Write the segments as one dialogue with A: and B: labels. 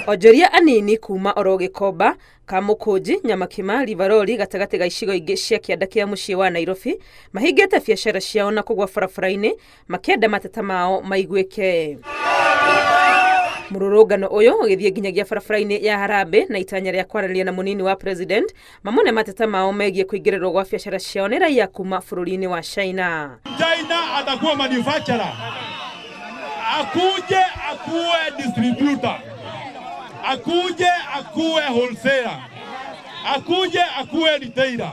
A: Onjoria anini kuma oro Gikomba, Kamukunji, Nyamakima, Livaroli gatagatĩ ga icigo ingĩ cia kĩanda kĩa mũciĩ wa Nairobi mahingĩte biacara ciao na kũgwa barabara-inĩ makĩenda mateta mao maiguĩke. Mũrũrũngano ũyũ ũgĩthiĩ nginyagia barabara-inĩ ya Harambee na itanya rĩa kwaranĩria na mũnini wa president mamone mateta mao megiĩ kũingĩrĩrwo gwa biacara ciao nĩ raia kuma bũrũri-inĩ wa China.
B: China atakuwa manufacturer, akuje akuwe distributor, akuje akuwe wholesaler, akuje akuwe retailer,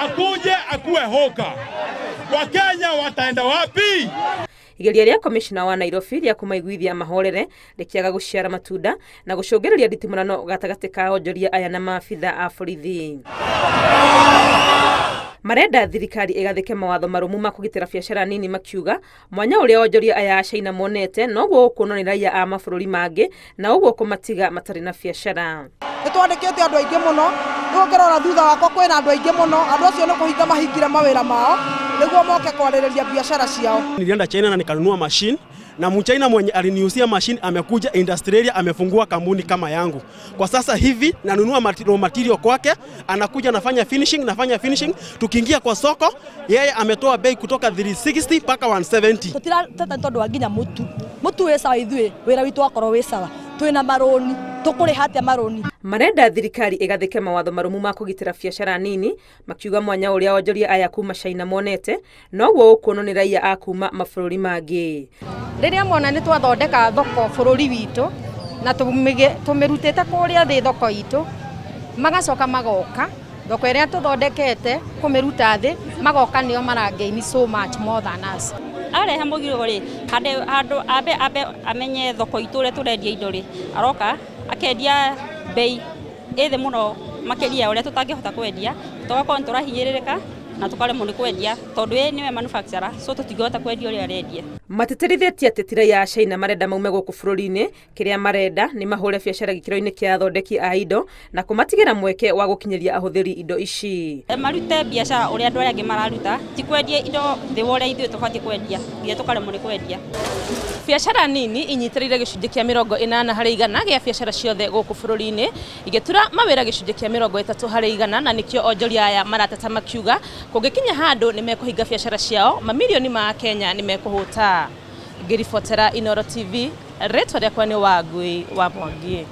B: akuje akuwe hawker. Wakenya wataenda wapi?
A: Igeria rĩa komishona wa Nairobi rĩa kũmaiguithia mahorere rĩkĩaga gũciara matunda na gũcũngĩrĩria nditimũrano gatagatĩ ka onjoria aya na maabitha a borithi. Marenda thirikari ĩgathĩke mawatho marũmu ma kũgitĩra biacara nini makiuga mwanya ũrĩa onjoria aya a China monete noguo ũkuonwo nĩ raia a mabũrũri mangĩ na ũguo kũmatiga matarĩ na biacara.
C: Nĩ twandĩkĩte andũ aingĩ mũno, rĩu ũngĩrora thutha wakwa kwĩna andũ aingĩ mũno, andũ acio nĩ kũhinga mahingire mawĩra mao nĩguo moke kwarĩrĩria biacara ciao.
D: Nilienda China na nikanunua machine, na mchina mwenye aliniuzia machine amekuja industrial area, amefungua kampuni kama yangu. Kwa sasa hivi nanunua raw material kwake, anakuja nafanya finishing, tukiingia kwa soko yeye ametoa bei kutoka 360 mpaka 170.
E: Tutirateta tondu wa nginya mutu wĩ sawa, ithuĩ wĩra witũ wakorwo wĩ sawa, twĩna marũni tũkũrĩha atĩa marũni.
A: Marenda thirikari ĩgathĩke mawatho marũmu ma kũgitĩra biacara nini makiuga mwanya ũrĩa onjoria aya kuma China monete noguo ũkuonwo nĩ raia a kuma mabũrũri mangĩ.
F: Rĩrĩa mona nĩ twathondeka thoko bũrũri witũ na tũmĩrutĩte kũrĩa thĩ thoko itũ, magacoka magoka thoko ĩrĩa tũthondekete kũmĩruta thĩ, magoka nĩo marageini so much more than us.
G: Arehe mũgiro rĩ handũ ambe amenye thoko itũ ũrĩa tũrendia indo rĩ, aroka akendia bei ĩ thĩ mũno makĩria ũrĩa tũtangĩhota kwendia, tũgakorwo nĩ tũrahinyĩrĩrĩka na tũkaremwo nĩ kwendia tondũ ye nĩwe manufacturer, so tũtingĩhota kwendia ũrĩa arendia.
A: Matĩtĩrithĩtie atĩ ti raia a China marenda maume gũkũ bũrũri-inĩ, kĩrĩa marenda nĩ mahũre biacara gĩkĩro-inĩ kĩa athondeki a indo na kũmatigĩra mweke wa gũkinyĩria ahũthĩri indo ici.
G: Marute biacara ũrĩa andũ arĩa angĩ mararuta, ti kwendia indo thĩ wa ũrĩa ithuĩ tũbatiĩ kwendia nginya tũkaremwo nĩ kwendia.
H: Biacara nini inyitĩrĩire gĩcunjĩ kĩa 80 harĩ igana gĩa biacara ciothe gũkũ bũrũri-inĩ, igĩtura mawĩra gĩcunjĩ kĩa 30 harĩ igana, na nĩkĩo onjoria aya marateta makiuga kũngĩkinya handũ nĩ mekũhinga biacara ciao, mamirioni ma Kenya nĩ mekũhũta. Ngĩribotera Inooro TV, rĩtwa rĩakwa nĩ Wangui wa Mwangi.